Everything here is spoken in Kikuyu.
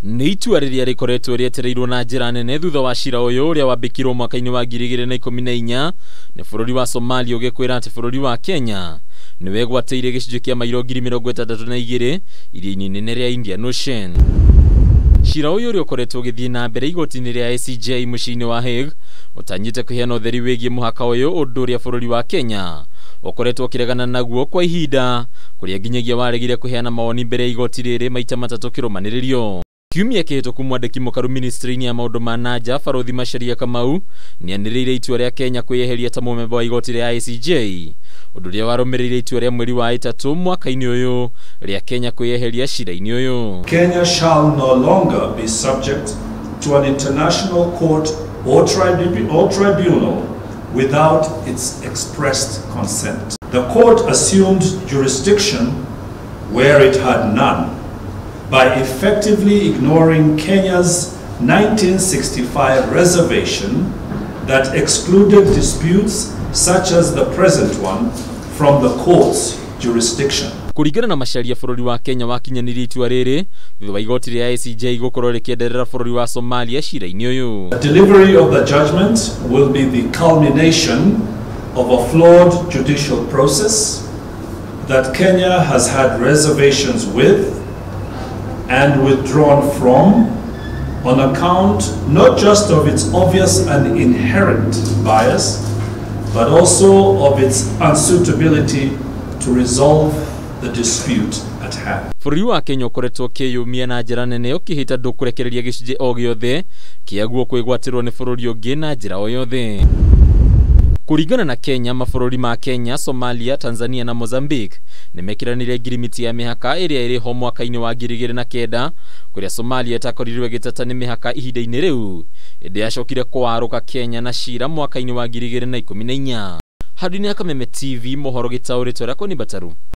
Nĩ itua rĩrĩa rĩkoretwo rĩetereirwo na njĩra nene thutha wa cira ũyũ ũrĩa wambĩkirwo mwaka-inĩ wa 2014 nĩ bũrũri wa Somalia ũgĩkwĩra atĩ bũrũri wa Kenya nĩ wegwatĩire gĩcunjĩ kĩa mairo 62,000 iria-inĩ inene rĩa Indian Ocean. Cira ũyũ ũrĩa ũkoretwo ũgĩthiĩ na mbere igoti-inĩ rĩa ICJ mũciĩ-inĩ wa Hague ũtanyĩte kũheana ũtheri wĩgiĩ mũhaka ũyũ, ũndũ ũrĩa bũrũri wa Kenya ũkoretwo ũkĩregana naguo kwa ihinda, kũrĩa nginyagia waregire kũheana mawoni mbere ya igoti rĩrĩ maita matatũ kĩrũmanĩrĩrio. Kiumia kĩhĩtũku mwandĩki mũkaru ministry-inĩ ya maũndũ ma nanja Barothi Macharia Kamau nĩanĩrĩire itua rĩa Kenya kwĩyeheria ta mũmemba wa igoti rĩa ICJ, ũndũ ũrĩa warũmĩrĩire itua rĩa mweri wa ĩtatũ mwaka-inĩ ũyũ rĩa Kenya kwĩyeheria cira-inĩ ũyũ. Kenya shall no longer be subject to an international court or tribunal without its expressed consent. The court assumed jurisdiction where it had none by effectively ignoring Kenya's 1965 reservation that excluded disputes such as the present one from the court's jurisdiction. Kũringana na Macharia, bũrũri wa Kenya wakinyanĩirie itua rĩrĩ thutha wa igoti rĩa ICJ gũkorwo rĩkĩenderera bũrũri wa Somalia cira-inĩ ũyũ. The delivery of the judgment will be the culmination of a flawed judicial process that Kenya has had reservations with and withdrawn from on account not just of its obvious and inherent bias, but also of its unsuitability to resolve the dispute at hand. Bũrũri wa Kenya ũkoretwo ũkĩyũmia na njĩra nene ũkĩhĩta ndũkũrekereria gĩcunjĩ o gĩothe kĩaguo kwĩgwatĩrwo nĩ bũrũri ũngĩ na njĩra o yothe. Kũringana na Kenya, mabũrũri ma Kenya, Somalia, Tanzania na Mozambique nĩmekĩranĩire ngirimiti ya mĩhaka ĩrĩa ĩrĩ ho mwaka-inĩ wa 2009, kũrĩa Somalia ĩtakorirwo ĩgĩteta nĩ mĩhaka ihinda-inĩ rĩu, ĩndĩ yacokire kwarũka Kenya na cira mwaka-inĩ wa 2014. Handũ-inĩ ya Kameme TV, mohoro gĩtaũrĩtwo Rakoni Bataru.